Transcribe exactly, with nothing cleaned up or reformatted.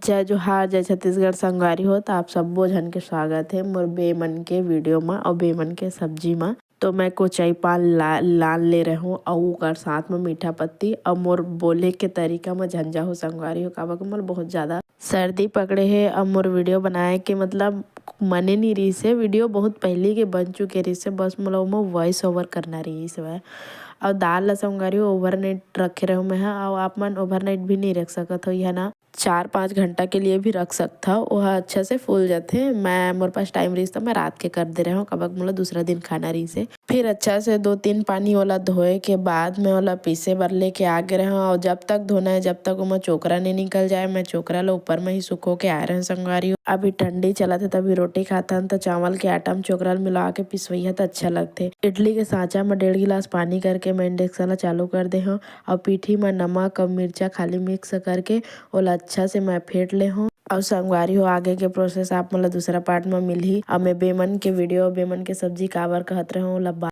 जय जोहार, जय छत्तीसगढ़ संगवारी हो। त आप सब्बो झन के स्वागत हे मोर बेमन के वीडियो म अउ बेमन के सब्जी म। तो मैं कोचई पान ला-, लान ले रहे हूँ अउ ओकर साथ म मीठा पत्ती। अउ मोर बोले के तरीका म झंझा हो संगवारी हो, काबर के मोर बहुत ज्यादा सर्दी पकड़े हे। अउ मोर वीडियो बनाए के मतलब मने नहीं रहिस हे, वीडियो बहुत पहली के बन चुके रहिस हे, बस मोला ओमा वॉइस ओवर करना रहिस हवय। अउ दाल ला संगवारी हो ओवरनाइट रखे रहूँ मैं ह, अउ आप मन ओवरनाइट भी नहीं रख सकत हो, यह ना चार पाँच घंटा के लिए भी रख सकथव, ओहा अच्छा से फूल जाथे। मैं, मोर पास टाइम रहिस त मैं रात के कर दे रहे हूँ, काबर मोला दूसरा दिन खाना रहिस हे। फिर अच्छा से दो तीन पानी ओला धोए के बाद मैं ओला पीसे बर लेके आ गे रहे हूँ। और जब तक धोना है, जब तक ओमा चोकरा नहीं निकल जाए, मैं चोकरा ला ऊपर में ही सुखो के आए रहे हूँ संगवारी हो। अभी ठंडी चलत है, तभी रोटी खाथन त चावल के आटा में चोकरा ल मिला के पिसवइया त अच्छा लगथे। इडली के सांचा में डेढ़ गिलास पानी करके मैं इंडक्शन ला चालू कर दे हूँ। और पीठी में नमक और मिर्चा खाली मिक्स करके ओला अच्छा से मैं फेंट ले हूँ। अउ संगवारी हो, आगे के प्रोसेस आप मन ला दूसरा पार्ट में मिलही। अब मैं बेमन के वीडियो, बेमन के सब्जी काबर कहत रहे हूँ, ओला बा-